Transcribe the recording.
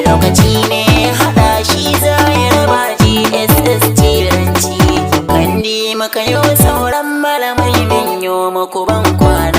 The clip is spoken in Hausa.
Lokaci ne haɗa shi za ya raba GSS tiranci kandi muka yo sauran malamai min yo muku ban kwana.